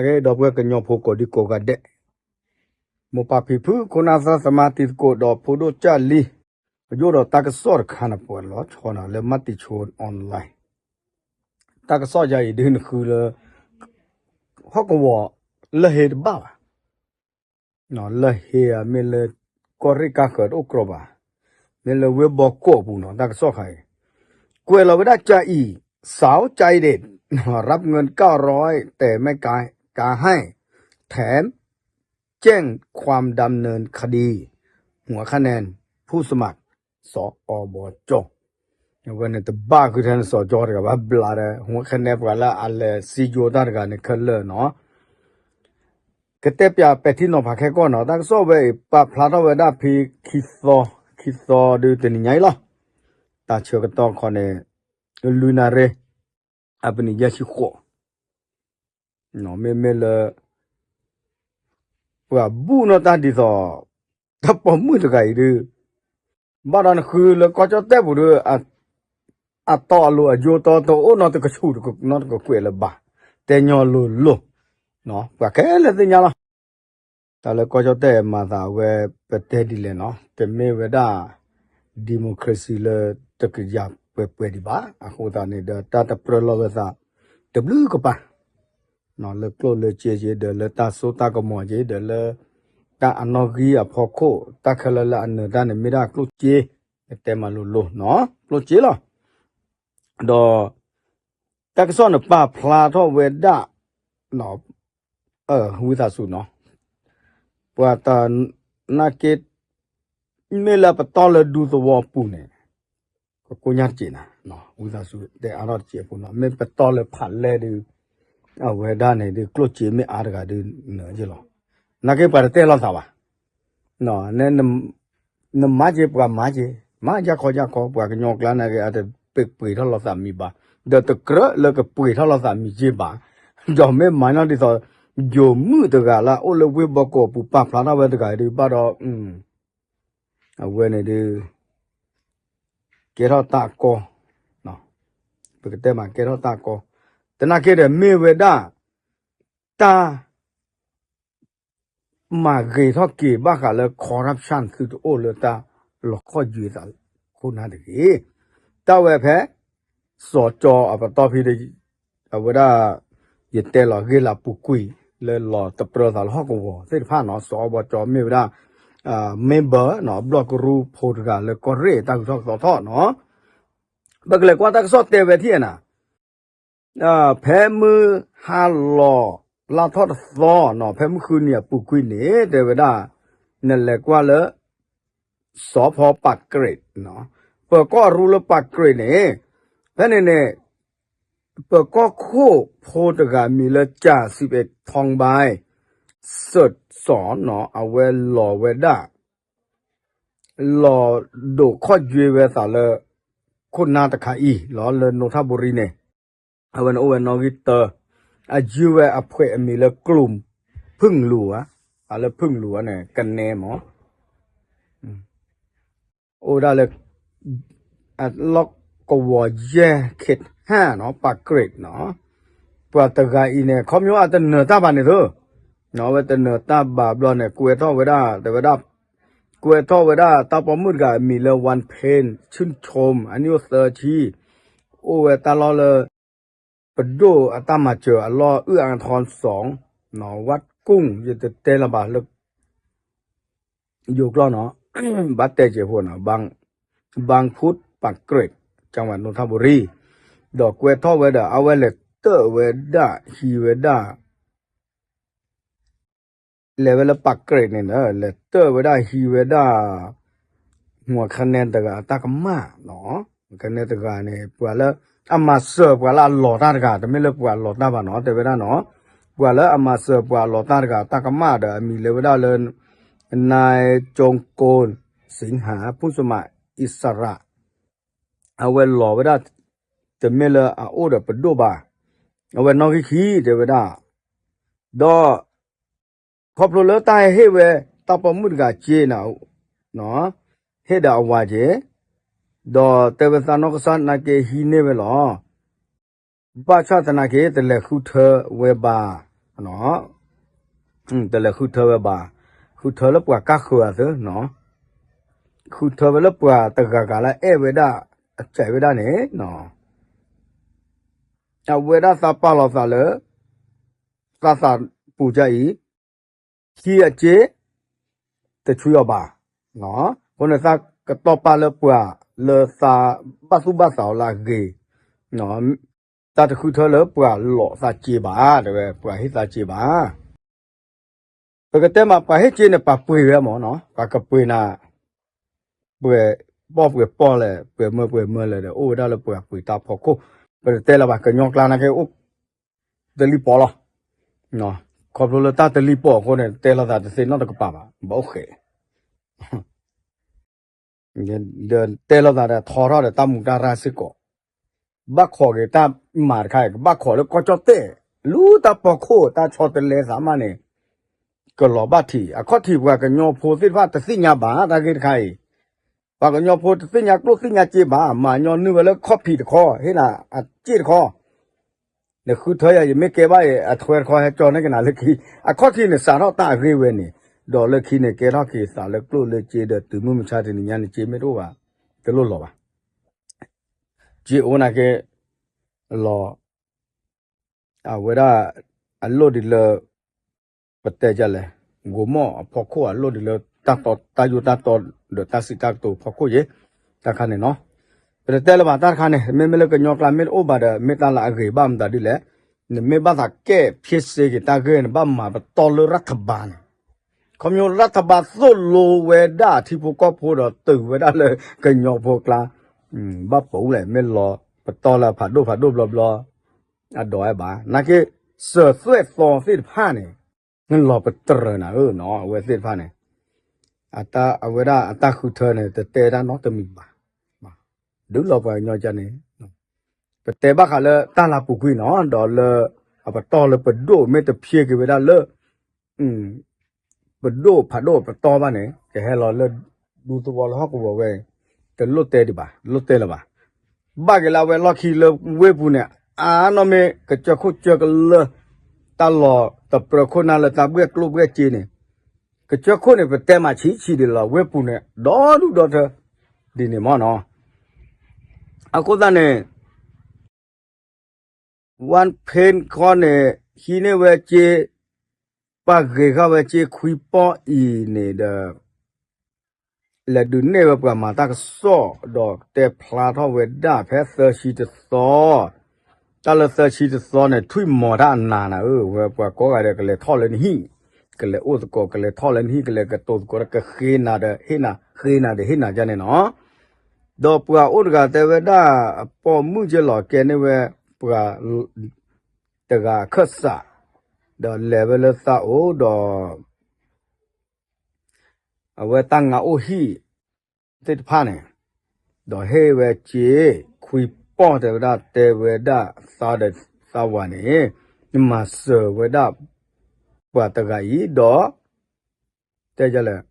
ကဲ ဒီပုၢ်ဝဲၢ်ကညီဖိကိးဒံကိးဂၤဒဲး, မိၢ်ပၢ်ဖံဖု ခိၣ်နၢ်သၢသမါ တံၤသကိးဒီးဖိဒိၣ်ကၢ်လံ, ပယိၣ်ဒီးတၢ်ကစီၣ်တခါန့ၣ် ပှၤလီၤဆီန့ၣ် လၢမၤတံၤဆိ online, တၢ်ကစီၣ်ယၤအံၤဒုးနဃုလၢ ဟီၣ်ကဝီၤ လၢဟ့တဘၣ်ဘၣ် လၢဟ့ဧါ မ့ၢ်လၢ ကီၢ်ရ့ၣ်ကါဃၢၤတအိၣ်ကြီဘၣ်, မ့ၢ်လၢဝ့ၢ်ဘီကီၢ်အပူၤနီၤ တၢ်ကစီၣ်ခါအံၤ, ကွဲးလီၤဝဲဒၣ်ကၠၤအံၤ စၢ်အိၣ်ကၠၤအံၤဒ့ၣ် รับเงินเก้าร้อย แต่ไม่กาให้ แถมแจ้งความดำเนินคดี หัวคะแนนผู้สมัคร สอบจ အဝဲန့ၣ်တဘၣ်ဃုထဲန့ၣ် စီၤကၠီတဂၤဘၣ်ဘျါဒီး ဟူခဲနဲပှၤလၢအလဲၤစံယိတၢ်တဂၤန့ၣ်ခဲလၢာ်နီၤ, ကတဲပၠးပဲာ်ထံနီၤဖးခဲကီၢ်နီၤ, တၢ်ကစီၣ်ဝဲအံၤ ပာ်ဖျါထီၣ်ဝဲဒၣ်ဖဲခံသီ, ခံသီဒုးတနံၤညါအံၤလီၤ, တၢ်ဆၢကတီၢ်ခီန့ၣ် လွံၢ်နၣ်ရံၣ် အပနံၣ်ယဲၢ်ဆံဃိး မ့မ့ၢ်လၢ ပှၤဘူၣ်နီၢ်တၢ်ဒ်သိး တၢ်ပိာ်မုၣ်တဂၤအံၤဒုး ဘၣ်ဒီးနဃုလၢကီၢ်ကၠီၣ်တဲၣ်ပူၤဒီး အတီအလိၤအယိတီတအိၣ်နီတကဆူၣ်နီတကကွဲးလၢၤဘၣ်, တဲညီလိၤလိၤ, ပှၤခဲလၢာ်သ့ၣ်ညါလီၤ. တၢ်လၢကီၢ်ကၠီၣ်တဲၣ်မၤသးဝဲ ပတဲဒ်လဲၣ်နီၤ, တမ့ၢ်ဝဲဒၣ် democracy လၢတကယၤပှဲၤပှဲၤဒံးဘၣ်. အဃိသတးန့ၣ်ဒီး တၢ်တပြၢလီၤဝဲသး တဘျုးကပၤ လၢကျိၣ်လၢစ့က့ ဒီးလၢတၢ်စိတၢ်ကမီၤက့ ဒီးလၢ တၢ်အနီၣ်ဂံၢ်အဖီခိၣ် တၢ်ခဲလၢာ်လၢအနၢၤတၢ်န့ၣ် မ့ၢ်ဒၣ်ကျိၣ်စ့, တဲမၤလိၤလိၤနီၤ, ကျိၣ်စ့လီၤ. ဒီး တၢ်ကစီၣ်န့ၣ်ပာ်ဖျါထီၣ်ဝဲဒၣ် ဝံသးစူၤနီၤ, ပှၤတနာ်က့ မ့ၢ်လၢပတီၢ်လၢဒူသဝီအပူၤန့ၣ် ကကိညၢ်တစဲးနၤ, ဝံသးစူၤတဲအါထီၣ်တစဲးဖိနီၤ, မ့ၢ်ပတီၢ်လၢဖးလဲၢ်ဒုး အဝဲဒၣ်န့ၣ်ဒုး ကျိၣ်စ့မ့ၢ်အါတဂၤဒုးနၢၤယ့ၢ်လီၤ. နာ်က့ပှၤတတဲလိာ်သးဘၣ် နမၤက့ၤပှၤမၤက့ၤ, မၤယါခီယါခီ ပှၤကညီကျါနာ်က့ အတပှ့ၤထီၣ်လိာ်သးမံၤဘၣ်, ဒီးတကြၢးလၢကပှ့ၤထီၣ်လိာ်သးမံၤက့ၤဘၣ်, ဒီးမ့ၢ်မၤနီၣ်ဒ်သိး ယိၤမုၣ်တဂၤလၢအအိၣ်လၢဝ့ၢ်ဘီကီၢ်ပူၤပာ်ဖျါထီၣ်ဝဲတဂၤဒုးဘၣ်ဒီး အဝဲန့ၣ်ဒုး ကဲထီၣ်တၢ်ကီ, ပကတဲမးကဲထီၣ်တၢ်ကီ, တနာ်က့ဒီးမ့ၢ်ဝဲဒၣ် တၢ် မၤဂ့ၤထီၣ်က့ၤဘၣ်ဃးလၢ corruption သုတအိၣ်လၢတၢ်လီၤခီၣ်ယွဲသးခိၣ်နၢ်တဂ့ၤ. တၢ်ဝဲဖဲ စီၤကၠီအပတီၢ်ဖဲဒီး အဝဲဒၣ် ယတဲလီၤဂ့ၢ်လၢအပူၤကွံာ် လၢလီၤတပြၢသးလၢဟီၣ်ကဝီၤသ့ၣ်တဖၣ်နီၤ, စီၤအဘီကၠီမ့ၢ်ဝဲဒၣ် member နီၤ, ဘျီၣ်ကရူၢ်ဖိတဂၤလၢကီၢ်ရ့ၣ်တၢ်ဂုၤထီၣ်ကသီထီၣ်နီၤ, ပကလဲၤကွၢ်တၢ်ကစီၣ်တဲဝဲထံၣ်နၤ ဖဲမုၢ်ဟါလီၤ လါထီၣ်တသီနီၤ, ဖဲမုၢ်ဃုနံၤအပူၤကွံာ်န့ၣ် တဲဝဲဒၣ် နလဲၤကွၢ်လၢ စီၤဖီပာ်ကြ့း, ပၢၤကီၢ်အရူလၢပာ်ကြ့းန့ၣ် ဖဲန့ၣ်န့ၣ် ပၢၤကီၢ်ခိၣ်ဖိတဂၤမံၤလၢ ကၠၤစံးပဲးထီဘဲ စၢးစီၤနီၤ အဝဲလီၤဝဲဒၣ် လီၤဒိးခီၣ်ယွဲဝဲသးလၢ ခိၣ်နၢ်တခါအံၤလီၤ လၢနိထၣ်ဘူရံန့ၣ်, အဝဲန့ၣ်အိၣ်ဝဲနီၣ်ဂံၢ်တၢ, အယုၢ်ဝဲအဖှဲးအမံၤလၢ ကလုာ်ဖုၣ်လူၤဧါ, အလၢဖုၣ်လူၤဧါန့ၣ် ကနဲမး အိၣ်ဝဲဒၣ်လၢ လီၢ်ကဝီၤယဲၢ်ခ့ၣ်ဟၣ်နီၤ ပာ်ကြ့းနီၤ, ပှၤတဂၤအံၤန့ၣ် ခီဖျိအတနၢၤတၢ်ဘၣ်န့ၣ်သိး, အဝဲတနၢၤတၢ်ဘၣ်ဘျီန့ၣ် ကွဲးထီၣ်ဝဲဒၣ် တဲဝဲဒၣ် ကွဲးထီၣ်ဝဲဒၣ်တၢ်ပိာ်မုၣ်တဂၤအမံၤလၢ ဝၣ်ဖ့ၣ် ဆူၣ်ဆိမ် အနံၣ်အိၣ်သၢဆံ, အိၣ်ဝဲတၢ်လီၢ်လၢ ပဒိၣ်အတၢ်မၤစၢၤအလီၢ် အုၣ်အါထီစီ, ဝၣ်ကူၣ် ယတတဲလၢၤဘၣ်လၢ ယိၤကျိာ်နီၤ, ဘၣ်တဲကဲးဖိနီၤ, ဘၣ်ဖုၣ်ပာ်ကြ့း ကၠၤဝဲနိထၣ်ဘူရံ, ဒီးကွဲးထီၣ်ဝဲဒီး အဝဲလဲၤတၢၣ်ဝဲဒၣ် ဟံးဝဲဒၣ် လဲၤဝဲလၢပာ်ကြ့းန့ၣ်ဒီး လဲၤတၢၣ်ဝဲဒၣ်ဟံးဝဲဒၣ် မူခနဲတဂၤအတၢ်ကမၣ်နီၤ, မူခနဲတဂၤန့ၣ် ပှၤလၢအမၤစၢၤပှၤလၢအလီၤတၢ်တဂၤ တမ့ၢ်လၢပှၤလီၤတၢ်ဘၣ်နီၤ တဲဝဲဒၣ်နီၤ, ပှၤလၢအမၤစၢၤပှၤလီၤတၢ်တဂၤအတၢ်ကမၣ်ဒီး အမံၤလဲၤဝဲဒၣ်လၢ နၢၣ်ကၠိကၠိ စံဟၣ် ဖုၣ်စမး အံၣ်စရၣ် အဝဲလီၤဝဲဒၣ် တမ့ၢ်လၢအအိၣ်ဒီးပဒိၣ်ဘၣ်, အဝဲနီၣ်ဂံၢ်ခံ တဲဝဲဒၣ်, ဒီး ခီဖျိလၢတၢ်ဟဲဟ့ၣ်ဝဲ တၢ်ပိာ်မုၣ်တဂၤစ့န့ၣ် ဟ့ၣ်ဒီးအဝၤက့ၤ, ဒီးတဲဝဲသးနီၢ်ကစၢ်သနာ်က့ဟံးန့ၢ်ဝဲလီၤ, ဘၣ်ဆၣ်သနာ်က့ တလဲၤဃုထၢဝဲဘၣ်, တလဲၤဃုထၢဝဲဘၣ်, ဃုထၢလၢပှၤကါဃၢၤအသး, ဃုထၢဝဲလၢပှၤတဂၤဂၤလၢအဲၣ်ဝဲဒၣ် အစဲးဝဲဒၣ်န့ၣ်, အဝဲဒၣ်သးပာ်လီၤသးလၢ သးသးပူၤကအံၤ ခံအစ့ တဆှံအီၤဘၣ်. အဃိန့ၣ် သးကတီၢ်ပာ်လၢပှၤလၢသးဘၣ်သူၣ်ဘၣ်သးအီၤလၢအဂ့ၤ, သးတဃုထၢလၢပှၤလိးသးစ့ဘၣ်, တဲဝဲ ပှၤဟ့ၣ်သးစ့ဘၣ်. ပကတဲမး ပှၤဟ့ၣ်စ့န့ၣ် ပှၤပှ့ၤဝဲမၢ်နီၤ, ပှၤကပှ့ၤနၤ ပှဲၤပီၢ်ပှဲၤပီၢ်လဲၣ်, ပှဲၤမၢပှဲၤမၢလဲၣ်ဒီး အိၣ်ဝဲဒၣ်လၢပှၤပှ့ၤတၢ်ဖီခိၣ်, ပတတဲလၢၤဘၣ် ကညီကျါနာ်က့အိၣ်တလံၣ်ပီၢ်လီၤ. ခီဖျိလၢတၢ်တလံၣ်ပီၢ်အဃိန့ၣ် တဲလိာ်သးတသ့နီတကပၤဘၣ်, ဘၣ်အိၣ်ဃဲး ဒီးတဲလိာ်သးဒီးထီထီၣ်ဒီးတၢ်မူတၢ်ရၢ်စ့ၢ်ကီး, ဘၣ်ခိးက့ၤတၢ်မၤတခါအံၤ ကဘၣ်ခိးလၢကီၢ်ကၠီၣ်တဲၣ်, လူတၢ်ဖီခိၣ်တၢ်ဆီတလဲသးမးန့ၣ် ကလီၤဘၣ်ထံး, အခီၣ်ထံးပှၤကညီဖိသ့ၣ်တဖၣ်တသ့ၣ်ညါဘၣ် တၢ်ဂ့ၢ်တခါအံၤ, ပှၤကညီဖိတသ့ၣ်ညါကျိၣ်သ့ၣ်ညါစ့ဘၣ်, မၤညီနုၢ်ဝဲလၢခီၣ်ဖံးတခီ, ဟ့ၣ်နၤအစ့တခီ နဃုထၢယၤ ယမ့ၢ်ကဲဘၣ်အံၤ အထွဲတခီဟဲကၠီန့ၢ်ကနၤလၢခံ, အခီၣ်ထံးန့ၣ်စးထီၣ်တၢ်အဂ့ၢ်ဝဲန့ၣ်, ဒီးလၢခံန့ၣ် ကဲထီၣ်က့ၤသးလၢကျိၣ်လၢစ့ဒီး တုၤမုၢ်မဆါတနံၤညါန့ၣ် စ့မ့ၢ်တအိၣ်ဘၣ် တလိၣ်လီၤဘၣ်. စ့အိၣ်နာ်က့ လီၤ အဝဲဒၣ် အလိၣ်ဒ်လၢ ပတဲဒ်လဲၣ်, ဂိၤမီၣ်အဖီခိၣ် အလိၣ်ဒ်လၢ တၢ်တီ တၢ်ယိၣ်တၢ်တီ ဒီးတၢ်စံးတၢ်ကတိၤဖီခိၣ်ယဲ, တၢ်ခါန့ၣ်နီၤ, ပတတဲလၢၤဘၣ်တၢ်တခါန့ၣ် မ့မ့ၢ်လၢကညီကျါမ့ၢ်တအိၣ်ဘၣ်ဒီး မ့ၢ်တၢ်လၢအဂ့ၤဘၣ်မတၤဒ်လဲၣ်, နမ့ၢ်ဘၣ်သးကဲဖျ့စ့က့ၤတၢ်ဂ့ၢ် နဘၣ်မၤပတီၢ်လၢရးထဘၢၣ်န့ၣ် ခီဖျိရးထဘၢၣ်သိၣ်လိဝဲဒၣ်ထံဖိကီၢ်ဖိဒီးတုၤဝဲဒၣ်လၢကညီဖိကျါ, ဘၣ်ပူၤလဲၣ် မ့ၢ်လီၤပတီၢ်လၢဖးဒိၣ်ဖးဒိၣ်ဘျီဘျီ, အဒိးဝဲဘၣ် နာ်က့ စၢၤသွဲၣ်သီသ့ၣ်တဖၣ်န့ၣ် လီၤပတြၢၤနၤဧၢနီၤ အဝဲသ့ၣ်တဖၣ်န့ၣ်, အဝဲဒၣ်အတၢ်ဃုထၢန့ၣ် တတဲဒၣ်နီတမံၤဘၣ်, ဒုးလီၤပှၤကညီကန့ၣ်, ပတဲဘၣ်ဃးလၢတၢ်လၤပူၤကွံာ်နီၤ ဒီးလၢ အပတီၢ်လၢပဒိၣ်မ့ၢ်တဖျ့က့ၤဝဲဒၣ်လၢ ပဒိၣ်ဖးဒိၣ်ပတီၢ်ဘၣ်န့ၣ် ကဟဲလီၤလၢဒူသဝီလၢဟီၣ်ကဝီၤဝဲ, တလိၣ်တဲဒံးဘၣ် လိၣ်တဲလၢၤဘၣ်. ဘၣ်က့ၤလၢအဝဲလီၢ်ခံလၢဝ့ၢ်ပူၤန့ၣ် အါနီၢ်မ့ၢ်ကစၢၢ်ခိၣ်စၢၢ်ကလၢၢ်, တၢ်လီၤတပြၢခိၣ်နၢ်လၢတၢ်ဘှဲၣ်ကျိၣ်ဘှဲၣ်စ့န့ၣ်, ကစၢၢ်ခိၣ်န့ၣ် ပတဲမးဆံးဆံးဒံးလီၤ ဝ့ၢ်ပူၤန့ၣ် ဒီဒူၣ်ဒီထၢ ဒ်န့ၣ်မ့ၢ်နီၤ. အဃိသတးန့ၣ် ဝၣ်ဖ့ၣ်ခီန့ၣ် ဟံးန့ၢ်ဝဲစ့, ပာ်ဂ့ၤဃာ်ဝဲစ့ခွံပီၢ်အံၤန့ၣ်ဒီး လဲၤဒုးနဲၣ်ဝဲပှၤမၤတၢ်ကစီၣ် ဒီးတဲဖျါထီၣ်ဝဲဒၣ်ဖဲသၢဆံတသီ, တၢ်လၢသၢဆံတသီန့ၣ် ထွံၣ်မီၤတၢ်အနးနၤဧၢ, ဝဲပှၤကိးဂၤဒဲးကလဲၤထီၣ်လၢနဟံၣ်, ကလဲၤအိၣ်သကိး ကလဲၤထီၣ်လၢနဟံၣ် ကလဲၤကတိၤသကိး ကဃ့နၤဒီးဟ့ၣ်နၤ ဃ့နၤဒီးဟ့ၣ်နၤဒ်န့ၣ်နီၤ. ဒီးပှၤအိၣ်တဂၤတဲဝဲဒၣ် အပိာ်မုၣ်က့လီၤကဲန့ၢ်ဝဲ ပှၤတဂၤအခၢၣ်စး, ဒီးလဲၤဝဲလၢသးအိၣ်ဒီး အဝဲတၢ်ငါအိၣ်ဟံၣ်သ့ၣ်တဖၣ်န့ၣ်, ဒီးဟ့ၣ်ဝဲစ့ခွံပီၢ် တဲဝဲဒၣ် တဲဝဲဒၣ်သးဒီးသးဝၤန့ၣ် မၤစၢၤဝဲဒၣ်ပှၤတဂၤအံၤ ဒီး တဲလဲၣ်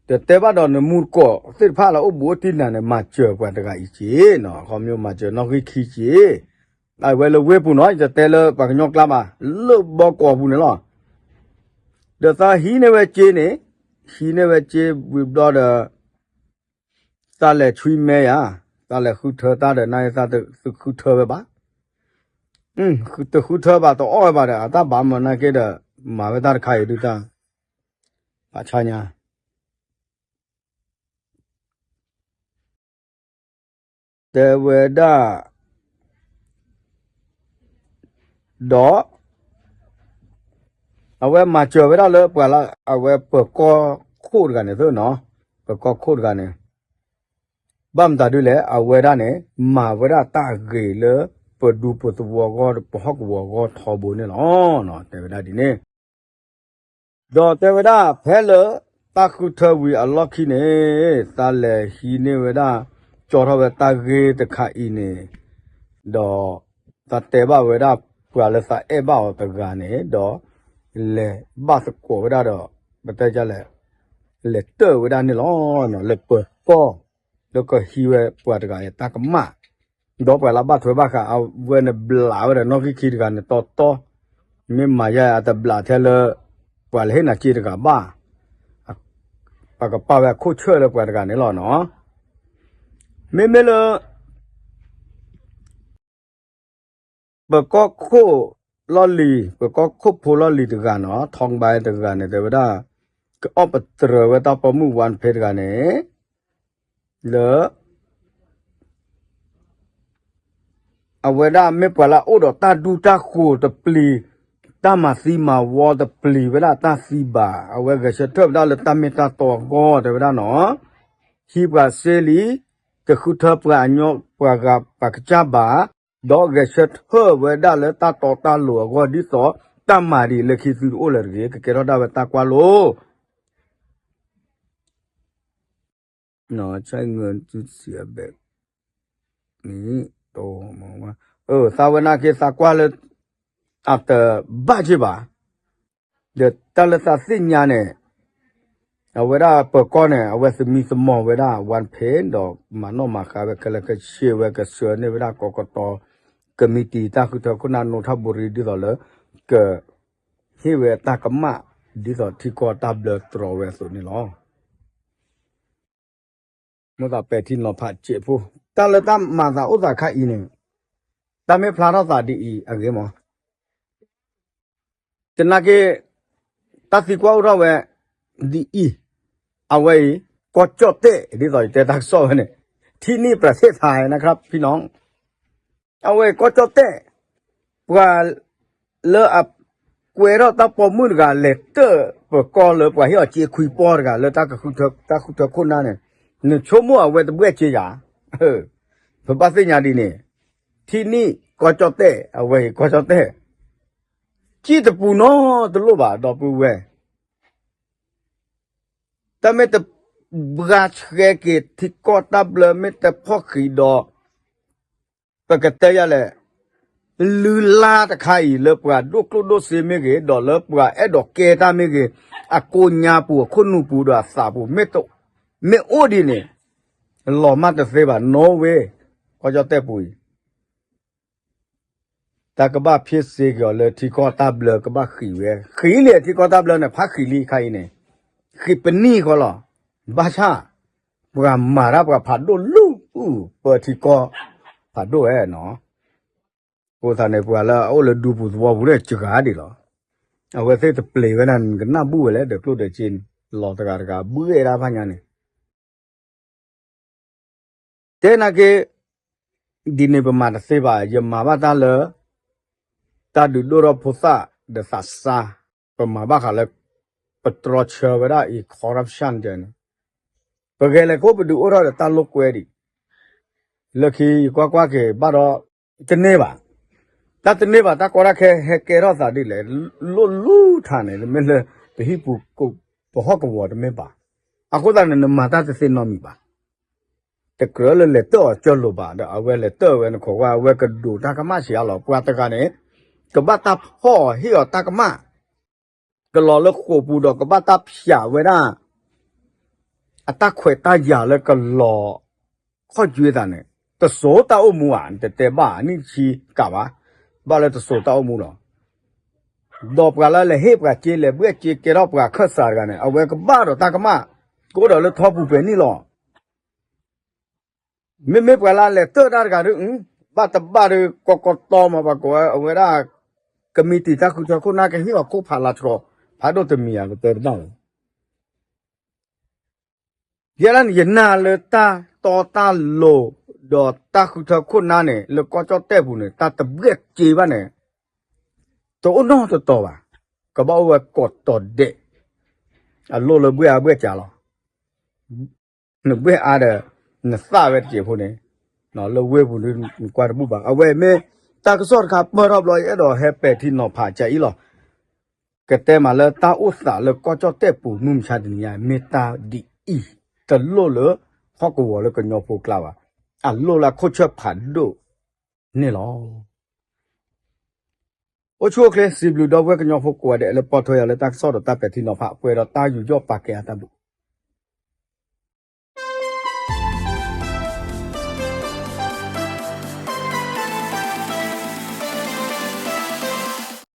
ဒီးတဲဘၣ်ဒီးနမူတကိးသ့ၣ်တဖၣ်လၢအိၣ်ဘူးအိၣ်တံၢ်နၤန့ၣ် မၤစၢၤပှၤတဂၤအံၤစ့နီၤ, ခီမ့ၢ်မၤစၢၤနီၣ်ဂံၢ်ခံစ့, အဝဲလၢဝ့ၢ်ပူၤနီၤ ယတတဲလၢပှၤကညီကျါဘၣ်, လၢဘီကီးပူၤန့ၣ်လီၤ. ဒီးသးဟံးန့ၢ်ဝဲစ့န့ၣ်, ဟံးန့ၢ်ဝဲစ့ဝံၤဘျီဒီး သးလဲၤဆွံမဲယၤ, သးလဲၤဃုထၢတၢ်ဒီး နာ်က့သးတဃုထၢဝဲဘၣ်, တဃုထၢဘၣ်တအီၣ်ဝဲဘၣ်ဒီး အတၢ်ဘၣ်မၤနာ်က့ဒီး မၤဝဲတၢ်တခါအံၤဒုးတၢ် ဘၣ်ဆါညါ တဲဝဲဒၣ် ဒီး အဝဲမၤစၢၤဝဲဒၣ်လၢပှၤလၢအဝဲပၢၤကီၢ်ခိၣ်တဂၤန့ၣ်သ့နီၤ, ပၢၤကီၢ်ခိၣ်တဂၤန့ၣ် ဘၣ်မတၤဒုလဲၣ် အဝဲဒၣ်န့ၣ် မၤဝဲဒၣ်တၢ်ဂ့ၤလၢ ပဒူပသဝီအဂီၢ် ပဟီၣ်ကဝီၤအဂီၢ်ထီဘိန့ၣ်လီၤ. တဲဝဲဒၣ်ဒ်န့ၣ် ဒီးတဲဝဲဒၣ် ဖဲလၢတၢ်ဃုထၢဝံၤအလီၢ်ခံန့ၣ် သးလဲၤဟံးန့ၢ်ဝဲဒၣ် ကၠီထီၣ်ဝဲတၢ်ဂ့ၢ်တခါအံၤန့ၣ်, ဒီးသးတဲဘၣ်ဝဲဒၣ်ပှၤလၢသးအဲၣ်ဘၣ်အီၤတဂၤန့ၣ် ဒီးလဲၤဘၣ်သကိးဝဲဒၣ်ဒီး ပတဲလဲၣ် လဲၤတၢၢ်ဝဲဒၣ်န့ၣ်လီၤ. လၢပၢၤကီၢ် လၢကဟံးဝဲပှၤတဂၤအံၤတၢ်ကမၣ် ဒီးပှၤလၢဘၣ်ထွဲဘၣ်ဃးအဝဲန့ၣ်ဘျးဝဲဒီးနီၣ်ဂံၢ်ခံတဂၤန့ၣ်တီတီ, မ့ၢ်မၤယါအတဘျးထဲလၢ ပှၤလၢဟ့ၣ်နၤစ့တဂၤဘၣ်, ပကပာ်ဝဲအခိၣ်ဆၢၣ်လၢပှၤတဂၤန့ၣ်လီၤနီၤ. မ့မ့ၢ်လၢ ပကီၢ်ခိၣ်လီၢ်လံၤ ပကီၢ်ခိၣ်ဖိလီၢ်လံၤတဂၤနီၤ ထီဘါတဂၤန့ၣ် တဲဝဲဒၣ် ကအီၣ်ပတြၢၤဝဲတၢ်ပိာ်မုၣ်ဝါဖဲတဂၤန့ၣ် လၢ အဝဲဒၣ်မ့ၢ်ပှၤလၢအအိၣ်ဒီးတၢ်ဒူတၢ်ဃိၤတပျံၤ, တၢ်မၤသံမၤဝီတပျံၤဝဲဒၣ်တၢ်သံဘၣ်, အဝဲဂဲၤဆၢထၢၣ်ဝဲဒၣ်လၢတၢ်မ့ၢ်တၢ်တီအဂီၢ် တဲဝဲဒၣ်နီၤ, ဟံးပှၤစ့လံ, တဃုထၢပှၤအညီပှၤဂၤပှၤကစၢ်ဘၣ်, ဒီးဂဲၤဆၢထၢၣ်ဝဲဒၣ်လၢတၢ်တီတၢ်လိၤအဂီၢ် ဒ်သိးတၢ်မၤဒ်အံၤလၢခံသုတအိၣ်လၢၤတဂ့ၤ, ကကဲထီၣ်ဒၣ်ဝဲတၢ်ကွၢ်လိ သးဝဲနာ်က့သးကွၢ်လၢ အတဘၣ်က့ဘၣ်, ဒီးတၢ်လၢသးသ့ၣ်ညါန့ၣ် အဝဲဒၣ်ပၢၤကီၢ်န့ၣ် အဝဲသမံသမိးဝဲဒၣ် ဝါဖ့ၣ် ဒီးမၤနီၣ်မၤဃါဝဲခဲလၢာ်ခဲဆ့ဝဲ ကဆှၢန့ၢ်ဝဲဒၣ်ကီကတီၤ ကမံးတံာ်တၢ်ဃုထၢခိၣ်နၢ်နိထၢ်ဘိရံ ဒ်သိးလၢ က ဟ့ၣ်ဝဲတၢ်ကမၣ် ဒ်သိးထံကီၢ်တၢ်ဘျၢတြီဝဲအသိးန့ၣ်လီၤ. မိၢ်သးပဲာ်ထံနီၤဖးစဲးဖိ, တၢ်လၢတၢ်မၤသးအိၣ်သးခါအံၤန့ၣ် တၢ်မ့ၢ်ဖျါထီၣ်သးဒ်အံၤအဂ့ၢ်မး သနာ်က့ တၢ်သံကွၢ်အိၣ်ထီၣ်ဝဲ ဒ်အံၤ, အဝဲအံၤ ကီၢ်ကၠီၣ်တဲၣ် ဒ်သိးယတဲတၢ်ကစီၣ်ဝဲန့ၣ် ထံနံၣ်ပြၤသ့ၣ်ထါ နခရၣ်ဖံနီၤ အဝဲအံၤကီၢ်ကၠီၣ်တဲၣ် ပှၤလၢအကွဲထီၣ်တၢ်ပိာ်မုၣ်တဂၤ လဲၤတၢၢ်ပၢၤကီၢ်လၢပှၤဟ့ၣ်အီၤစ့ခွံပီၢ်တဂၤ လၢတၢ်ဃုထၢခိၣ်နၢ်န့ၣ် နဆိကမိၣ်အဝဲတဘှဲၣ်စ့ယၤ ပဘၣ်သ့ၣ်ညါဒ်န့ၣ် ထံနံၣ်ကီၢ်ကၠီၣ်တဲၣ် အဝဲအံၤကီၢ်ကၠီၣ်တဲၣ် စံၣ်တပူၤနီတလိၣ်ဘၣ် ဒီပုၢ်ဝဲၢ် တၢ်မ့ၢ်တဘှါဆှဲက့ၤထံကီၢ်တၢ်ဘျၢ မ့ၢ်တဖီၣ်ဃံးဒီး ပကတဲယၤလဲၣ်, လုၢ်လၢ်တခါအံၤလၢပှၤဒိၣ်ကျိၣ်ဒိၣ်စ့မ့ၢ်ဂ့ၤ ဒီးလၢပှၤအဲၣ်ဒိးကဲတၢ်မ့ၢ်ဂ့ၤ အကိးညါပူၤ အခိၣ်နူာ်ပူၤဒီးအသးပူၤ မ့ၢ်အိၣ်ဒ်န့ၣ် လီၤမၢ်တသ့ဘၣ် နီၣ်ဝ့ ကီၢ်ကၠီၣ်တဲၣ်ပူၤအံၤ တၢ်ကဘၣ်ဖ့စ့က့ၤအီၤလၢထံကီၢ်တၢ်ဘျၢကဘၣ်ဃံးဝဲ ဃံးန့ၣ် ထံကီၢ်တၢ်ဘျၢန့ၣ် ဖးဃံးလံခါအံၤန့ၣ် ဃံးပနံၣ်ဃီလီၤ. ဘၣ်ဆၣ် ပှၤမၤတၢ်ပှၤဖးဒိၣ်လူၤ ပၢထံကီၢ်ဖးဒိၣ်ဝဲနီၤ. အဃိသတးန့ၣ် ပှၤလၢအအိၣ်လၢဒူပူၤသဝီပူၤဒီးစှၤဒံးလီၤ. အဝဲသ့ၣ်တပျံၤဝဲဒၣ် နကနၢ်ဘူၣ်ဝဲလဲၣ် ဒီးကျိၣ်ဒီးစ့ လီၤတဂၤတဂၤ ဘှဲၣ်ဒၣ်ဖးညါန့ၣ် တဲနာ်က့ ဒ်န့ၣ်ပမၤတသ့ဘၣ် ယမၤဘၣ်တၢ်လၢ တၢ်ဒုးဒိၣ်ထီၣ်ဖိသၣ်ဒီးသးစၢ် ပမၤဘၣ်ဃးလၢ ပတြီဆၢဝဲဒၣ်အံၤ corruption န့ၣ် ပဂဲၤလဲၤကိးပဒုးအိၣ်ထီၣ်ဒီးတၢ်လိာ်ကွဲဒံး လၢခံယကွၢ်ကွၢ်က့ၤဘၣ်ဒီး တန့ၢ်ဘၣ်. တၢ်တန့ၢ်ဘၣ် တၢ်ကီတၢ်ခဲဟဲကဲထီၣ်သးဒ်လဲၣ် လိၣ်လူထါန့ၣ် တမ့ၢ်လၢ ပဟံၣ်ပူၤ ပဟီၣ်ကဝီၤတမ့ၢ်ဘၣ်. အဃိသတးန့ၣ် နမၤတၢ်တသ့နီတမံၤဘၣ်. တကြၢးလၢလဲၤတၢၢ်အီၤကၢၢ်လိာ်ဘၣ် ဒီးအဝဲလဲၤတၢၢ်ဝဲနခိးဝါ အဝဲကဒိးတၢ်ကမၣ်ဆံးအါလီၤ ပှၤတဂၤန့ၣ် ကဘၣ်တၢ်ဖီၣ်အီၤဟ့ၣ်အီၤတၢ်ကမၣ် ကလီၤလၢဃိာ်ပူၤဒီးကဘၣ်တၢ်ဖျးဝဲဒၣ် အတၢ်ခွဲးတၢ်ယာ်လၢကလီၤခီၣ်ယွဲသးန့ၣ် တစိၤတၢ်အိၣ်မူဧါ နတတဲဘၣ် နံၣ်ဆံကးဘၣ် ဘၣ်လၢတစိၤတၢ်အိၣ်မူလီၤ. ဒီးပှၤလၢလဲၤဟ့ၣ်ပှၤစ့ လဲၤဘှဲၣ်စ့ကဲထီၣ်ပှၤခၢၣ်စးတဂၤန့ၣ် အဝဲကဘၣ်ဒီးတၢ်ကမၣ် ကအိၣ်ဒီးလၢထီပူၤပဲာ်နံၣ်လီၤ. မ့မ့ၢ်ပှၤလၢလဲၤတၢၢ်တၢ်တဂၤဒီး ဘၣ်တဘၣ်ဒီး ကီကတီမး ပှၤကိးဝဲဒၣ် ကမံးတံာ်တၢ်ဃုထၢခိၣ်နၢ်ကဟ့ၣ်အီၤခိၣ်ဖးလါဆှီ ဖးဒိၣ်တမံၤဧါ ကတဲတဘၣ်လီၤ. ယဲဒၣ်န့ၣ် ယနာ်လၢတၢ်တီတၢ်လိၤ ဒီးတၢ်ဃုထၢခိၣ်နၢ်န့ၣ် လၢကီၢ်ကၠီၣ်တဲၣ်ပူၤန့ၣ် တၢ်တဘှဲၣ်စ့ဘၣ်န့ၣ် တအိၣ်နီတတီၤဘၣ်. ကဘၣ်အိၣ်ဝဲကိးတီၤဒဲး အလိၣ်လၢဘှဲၣ်အါဘှဲၣ်စှၤလီၤ. နဘှဲၣ်အါဒီး နသၣ်ဝဲတစဲးဖိန့ၣ် လၢဝ့ၢ်ပူၤဒီး နကွၢ်တဘူၣ်ဘၣ်. အဝဲမ့ၢ်တၢ်ကစီၣ်တခါပၢၢ်ထီၣ်ဘျီ ယအဲၣ်ဒိးဟဲပဲာ်ထံနီၤဖးကၠးအံၤလီၤ. ကတဲမးလၢတၢ်အိၣ်သးလၢကီၢ်ကၠီၣ်တဲၣ်ပူၤ မုၢ်မဆါတနံၤညါ မ့ၢ်တၢ်ဒ်အံၤ တလိၣ်လၢဟီၣ်ကဝီၤလၢကညီဖိကျါဘၣ်. အလိၣ်လၢအခိၣ်ဆၢၣ်ဖးဒိၣ်န့ၣ်လီၤ. အိၣ်ဆူၣ်အိၣ်ချ့ စံးဘျုးဒီပုၢ်ဝဲၢ်ကညီဖိကိးဂၤဒဲးလၢပိာ်ထွဲယၤလၢတၢ်ကစီၣ်ဒီးတၢ်ပဲာ်ထံနီၤဖး ပှဲၤဒီးတၢ်ယူးယီၣ်ပာ်ကဲအတၢ်ဘျုး